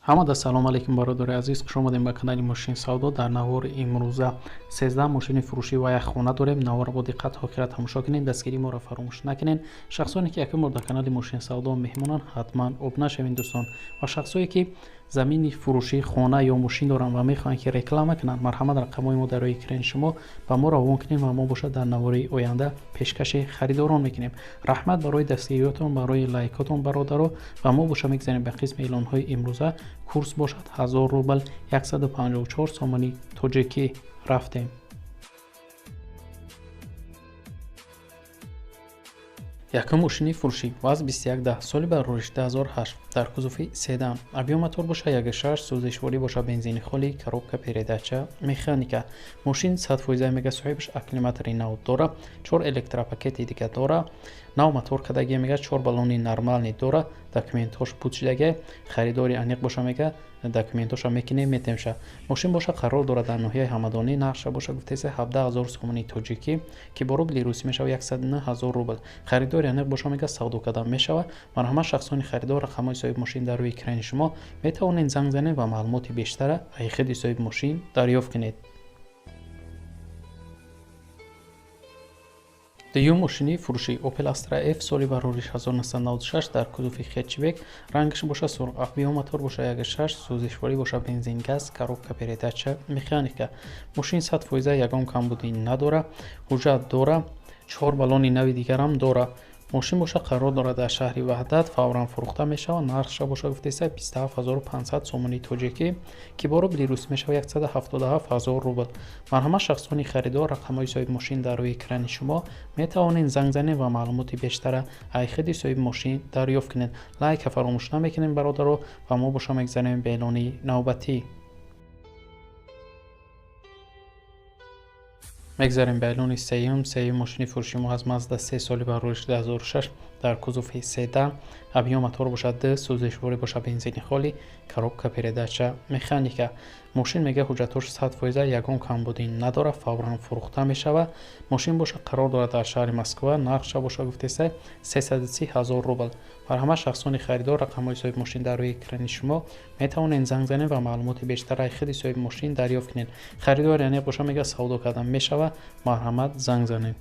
Ҳамада салом алейкум, бародари азиз, хуш омадем ба канали Мошин Савдо. Дар навори имрӯза 13 мошини фурӯшӣ ва як хона дорем. Наворро бо диққат охира тамошо кунед, дастгирии моро фаромӯш накунед. Шахсоне ки якум бор дар канали Мошин Савдо меҳмонанд, ҳатман обуна шавед, дӯстон. Ва шахсое ки замини фурӯшӣ, хона ё мошин доранд ва мехоҳанд ки реклама кунанд, марҳамат, рақамҳои мо дар рӯи экрани шумо, ба мо равон кунед ва мо бошад дар навори оянда пешкаши харидорон мекунем. Раҳмат барои дастгириётон, барои лайкотон, бародаро. Ва мо боша мегзарем ба қисми эълонҳои имрӯза. Курс бошад 1000 рубл, 154 сомони тоҷикӣ. Рафтем. Якум мошини фурӯшӣ ВАЗ 2110, соли барориш 2008, дар кузови седан, объём мотор боша 1.6, сӯзишворӣ боша бензини холӣ, коробка передача механика. Мошин 100% мега соҳибаш, аккумулятори нав дора, чор электропакети дига дора, нав мотор кардагия мега, чор баллони нормальный дора, документҳош пуд шудагия. Харидори аниқ боша, мега, документҳоша мекунем, метемша. Мошин боша қарор дорад дар ноҳияи Ҳамадонӣ. Нархша боша гуфтеса 17 000 сомони тоҷикӣ, ки бо рубли русӣ мешавад 109 000 рубл. Харидори аниқ боша, мега, савдо кардан мешавад. Марҳамат, шахсони харидор, рақамҳои соҳиби мошин дар рӯи экрани шумо, метавонед занг занед ва маълумоти бештара аз худи соҳиби мошин дарёфт кунед. Дуюм мошини фурӯшӣ Opel Astra F, соли барориш 1996, дар кузови хэтчбек, рангаш боша сурх, объём мотор боша 1.6, сӯзишворӣ боша бензин газ, коробка передача механика. Мошин 100%, ягон камбудӣ надора, ҳуҷҷат дора, чор баллони нави дигарам дора. Мошин боша қарор дорад дар шаҳри Ваҳдат, фавран фурӯхта мешавад. Нархша боша гуфтеса 27 500 сомони тоҷикӣ, ки бо рубли русӣ мешавад 177 000 рубл. Марҳамат, шахсони харидор, рақамҳои соҳиби мошин дар рӯи экрани шумо, метавонед занг занед ва маълумоти бештара аз худи соҳиби мошин дарёфт кунед. Лайка фаромӯш намекунем, бародаро. Ва мо боша мегзарем ба эълони навбатӣ. Мегзарем ба эълони сеюм. Сеюм мошини фурӯши мо аз Мазда 3, соли барориш 2006, дар кузови седан, объём мотор бошад д, сӯзишворӣ боша бензини холӣ, коробка передача механика. Мошин, мега, ҳуҷҷатҳош 100%, ягон камбудӣ надорад, фавран фурӯхта мешавад. Мошин боша қарор дорад дар шаҳри Москва. Нархша боша гуфтеса 330 000 рубл. Марҳамат, шахсони харидор, рақамҳои соҳиби мошин дар рӯи экрани шумо, метавонед занг занед ва маълумоти бештар аз худи соҳиби мошин дарёфт кунед. Харидори аниқ боша, мега, савдо кардан мешавад. Марҳамат, занг занед.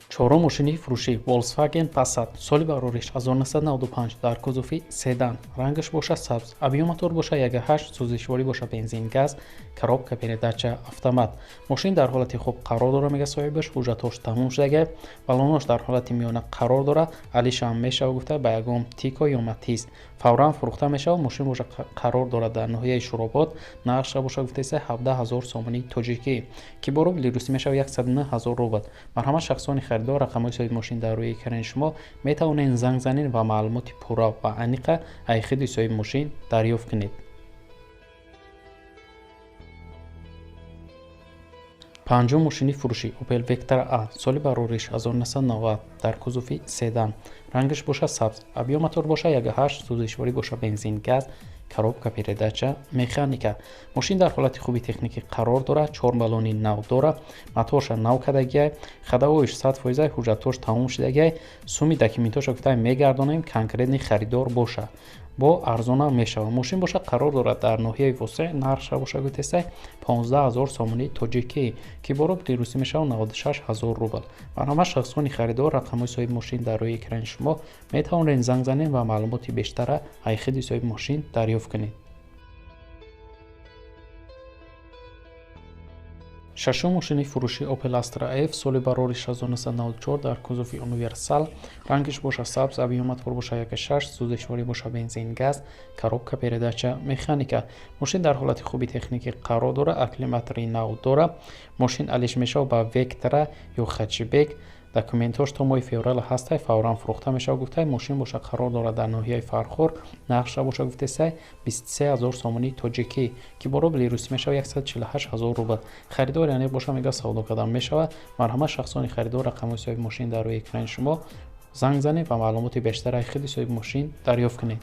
Чорум мошини фурӯшӣ Volkswagen Passat, соли барориш 1995, дар кузови седан, рангаш боша сабз, объём мотор боша 1.8, сӯзишворӣ боша бензин газ, коробка передача автомат. Мошин дар ҳолати хуб қарор дорад, мега соҳибаш, ҳуҷҷатҳош тамом шудагия, баллонҳош дар ҳолати миёна қарор дорад, алишам мешавад гуфта ба ягон Тико ё Матиз. Фавран фурӯхта мешавад. Мошин боша қарор дорад дар ноҳияи Шуробод. Нархша боша гуфтеса 17 000 сомони тоҷикӣ, ки бо рубли русӣ мешавад 109 000 рубл. Марҳамат, шахсони харидор, рақамҳои соҳиби мошин дар рӯи экрани шумо, метавонед занг занед ва маълумоти пурра ва аниқа аз худи соҳиби мошин дарёфт кунед. Панҷум мошини фурӯшӣ Opel Vectra A, соли барориш 1990, дар кузови седан, рангаш боша сабз, объём мотор боша 1.8, сӯзишворӣ боша бензин газ, коробка передача механика. Мошин дар ҳолати хуби техникӣ қарор дорад, чор баллони нав дорад, моторша нав кардагиай, ходовойш 100%, ҳуҷҷатҳош тамом шудагиай. Суми документҳоша гуфта мегардонем, конкретный харидор боша, бо арзона мешавад. Мошин боша қарор дорад дар ноҳияи Восеъ. Нархша боша гуфтеса 15 000 сомони тоҷикӣ, ки бо рубли русӣ мешавад 96 000 рубл. Марҳамат, шахсони харидор, рақамҳои соҳиби мошин дар рӯи экрани шумо, метавонед занг занед ва маълумоти бештара аз худи соҳиби мошин дарёфт кунед. Шашум мошини фурӯшӣ Opel Astra F, соли барориш 1994, дар кузови универсал, рангаш боша сабз, объём мотор боша 1.6, сӯзишворӣ боша бензин газ, коробка передача механика. Мошин дар ҳолати хуби техникӣ қарор дорад, аккумулятори нав дорад. Мошин алиш мешавад ба Вектра ё хэтчбек. Документҳош то моҳи феврал ҳастай, фавран фурӯхта мешавад гуфтай. Мошин боша қарор дорад дар ноҳияи Фархор. Нархша боша гуфтесай 23 000 сомони тоҷикӣ, ки бо рубли русӣ мешавад 148 000 рубл. Харидор яъне боша, мега, савдо кардан мешавад. Марҳамат, шахсони харидор, рақамҳои соҳиби мошин дар рӯи экрани шумо, занг занед ва маълумоти бештар аз худи соҳиби мошин дарёфт кунед.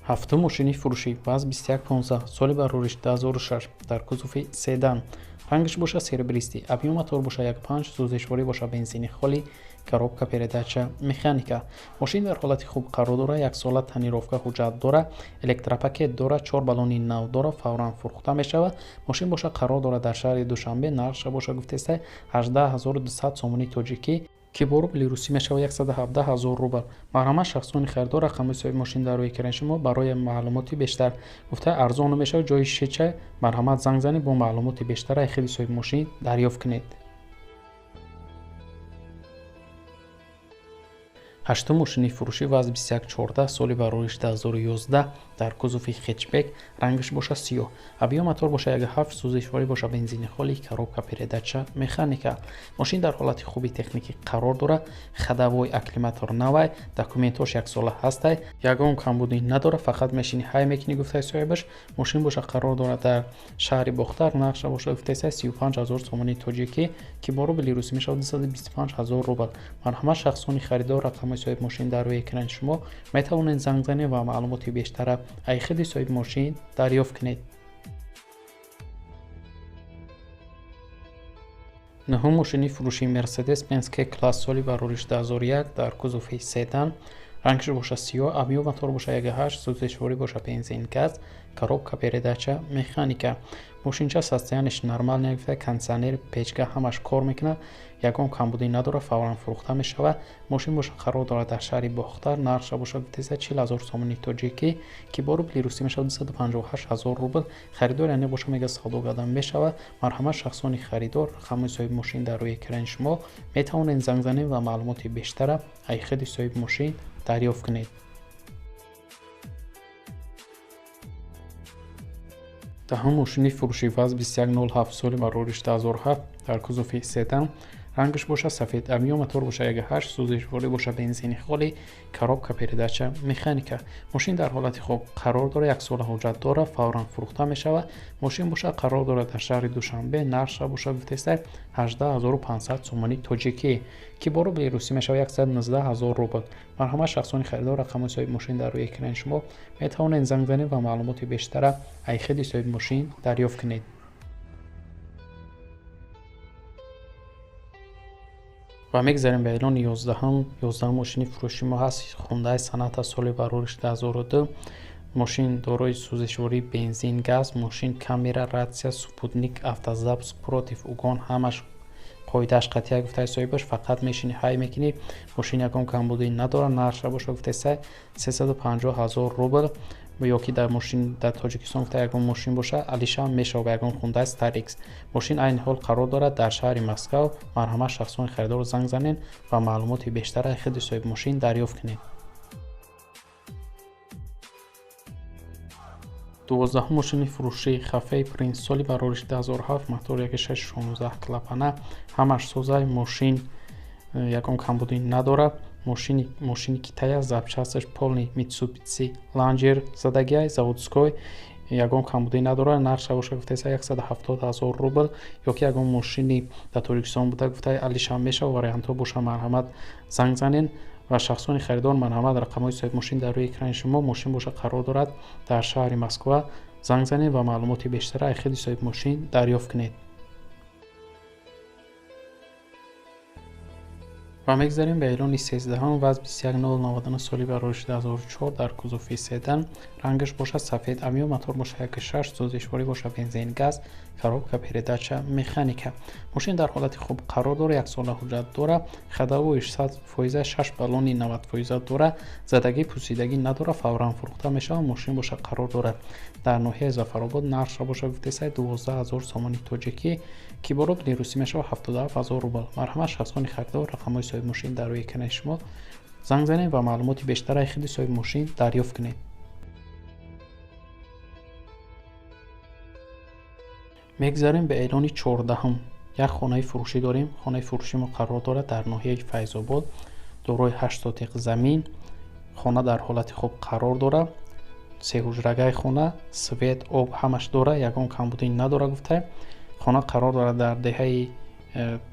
Ҳафтум мошини фурӯшӣ ВАЗ 2115, соли барориш 2006, дар кузови седан, Рангаш боша серебристый, объём мотор боша 1.5, сӯзишворӣ боша бензини холӣ, коробка передача механика. Мошин дар ҳолати хуб қарор дора, яксола тонировка ҳуҷҷат дора, электропакет дора, 4 баллони нав дора, фавран фурӯхта мешавад. Мошин боша қарор дорад дар шаҳри Душанбе, нархша боша гуфтеста 18200 сомони тоҷикӣ, ки бо рубли русӣ мешавад 117 000 рубл. Марҳамат шахсони харидор, рақами соҳиби мошин дар рӯи экрани шумо барои маълумоти бештар. Гуфта арзон мешавад, ҷои шеча, марҳамат занг занед, бо маълумоти бештар аз худи соҳиби мошин дарёфт кунед. Ҳаштум мошини фурӯшӣ ВАЗ 2114 соли барориш 2011 дар кузови хетчбек, рангаш боша сиёҳ, объём мотор боша 1.7, сӯзишворӣ боша бензини холӣ, коробка передача механика. Мошин дар ҳолати хуби техникӣ қарор дорад, ходовой акклиматор навай, документҳош яксола ҳастай, ягон камбудӣ надорад, фақат мешини ҳай мекунӣ гуфтаи соҳибаш. Мошин боша қарор дорад дар шаҳри Бохтар, нархша боша гуфтаи 35 000 сомони тоҷикӣ, ки бо рубли русӣ мешавад 225 000 рубл. Марҳамат шахсони харидор, рақами соҳиби мошин дар рӯи экрани шумо метавонед занг занед ва маълумоти бештара аз худи соҳиби мошин дарёфт кунед. Нуҳум мошини фурӯши Mercedes-Benz K-Class соли барориш 2001 дар кузови седан, рангаш боша сиёҳ, объём мотор боша 1.8, сӯзишворӣ боша бензин газ, коробка передача механика. Мошинча состоянияш нормал гуфта, кондиционер, печка ҳамаш кор мекунад, ягон камбудӣ надорад, фавран фурӯхта мешавад. Мошин боша қарор дорад дар шаҳри Бохтар, нархша боша гуфтеса 40 000 сомони тоҷикӣ, ки бо рубли русӣ мешавад 258 000 рубл. Харидор яъне боша мега савдо кардан мешавад. Марҳамат шахсони харидор, рақами соҳиби мошин дар рӯи экрани шумо метавонед занг занед ва маълумоти бештара аз худи соҳиби мошин дарёфт кунед. Даҳум мошини фурӯши ВАЗ 2107 соли барориш 2007 дар кузови седан, рангаш боша сафед, объём мотор боша 1.8, сӯзишворӣ боша бензини холӣ, коробка передача механика. Мошин дар ҳолати хуб қарор дорад, яксола ҳуҷҷат дорад, фавран фурӯхта мешавад. Мошин боша қарор дорад дар шаҳри Душанбе, нархша боша гуфтеста 18500 сомони тоҷикӣ, ки бо рубли русӣ мешавад 119 000 рубл. Марҳамат шахсони харидор, рақами соҳиби мошин дар рӯи экрани шумо метавонед занг занед ва маълумоти бештара аз худи соҳиби мошин дарёфт кунед. Ва мегзарем ба эълони 11-ум. 11 мошини фурӯши мо ҳаст Hyundai Sonata соли барориш 2002. Мошин дорои сӯзишвории бензин газ, мошин камера, ратсия, спутник, автозапуск, против угон ҳамаш қоидааш қатъия гуфтаи соҳибаш, фақат мешини ҳай мекунӣ. Мошин ягон камбудӣ надорад, нархша боша гуфтаи 350 000 рубл. Ё ки дар мошин дар Тоҷикистон гуфта ягон мошин боша алиша мешавад ба ягон Hyundai Starex. Мошин айни ҳол қарор дорад дар шаҳри Москва. Марҳамат шахсони харидор занг занед ва маълумоти бештар аз худи соҳиби мошин дарёфт кунед. 12 мошини фурӯши Хафей Принс соли барориш 2007, мотор 1.6 клапана, ҳамаш созай, мошин ягон камбудӣ надорад. Мошини Китая, запчасташ полный Mitsubishi Lancer задагиай, заводской, ягон камбудӣ надорад. Нархша боша гуфтаеса 170 000 рубл. Ё ки ягон мошини дар Тоҷикистон буда гуфтаи алиша мешавад. Вариантҳо боша марҳамат занг занед ва шахсони харидор марҳамат рақамҳои соҳиби мошин дар рӯи экрани шумо. Мошин боша қарор дорад дар шаҳри Москва. Занг занед ва маълумоти бештара аз худи соҳиби мошин дарёфт кунед. Ва мегзарем ба эълони 13-ум ВАЗ 21099 соли барориш 2004 дар кузови седан, рангаш боша сафед, объём мотор боша 1.6, сӯзишворӣ боша бензин газ, коробка передача механика. Мошин дар ҳолати хуб қарор дорад, яксола ҳуҷҷат дорад, ходовоиш 100%, 6 баллони 90% дорад, задагӣ пусидагӣ надорад, фавран фурӯхта мешавад. Мошин боша қарор дорад дар ноҳияи Зафаробод, нархша боша гуфтеса 12 000 сомони тоҷикӣ, ки бо рубли русӣ мешавад 77 000 рубл. Марҳамат шахсони харидор, рақамҳои соҳиби мошин дар рӯи экрани шумо занг занед ва маълумоти бештар аз худи соҳиби мошин дарёфт кунед. Мегзарем ба эълони 14-ум. Як хонаи фурӯшӣ дорем. Хонаи фурӯши мо қарор дорад дар ноҳияи Файзобод, дорои 8 сотиқ замин. Хона дар ҳолати хуб қарор дорад. 3 ҳуҷрагаи хона, свет, об ҳамаш дорад, ягон камбудӣ надорад гуфта. Хона қарор дорад дар деҳаи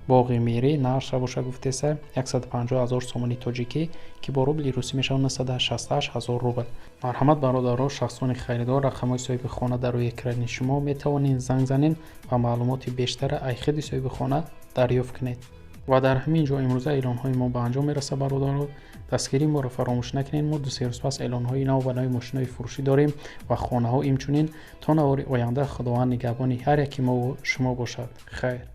Боғи Мирӣ, нархша боша гуфтеса 150 000 сомони тоҷикӣ, ки бо рубли русӣ мешавад 968 000 рубл. Марҳамат, бародаро, шахсони харидор, рақамҳои соҳиби хона дар рӯи экрани шумо, метавонед занг занед ва маълумоти бештара ай худи соҳиби хона дарёфт кунед. Ва дар ҳамин ҷо имрӯза эълонҳои мо ба анҷом мерасад. Бародаро, дастгирии моро фаромӯш накунед. Мо 2-3 рӯз пас эълонҳои нав ба нави мошинои фурӯшӣ дорем ва хонаҳо инчунин. То навори оянда, Худованд нигаҳбони ҳар яки мову шумо бошад. Хайр.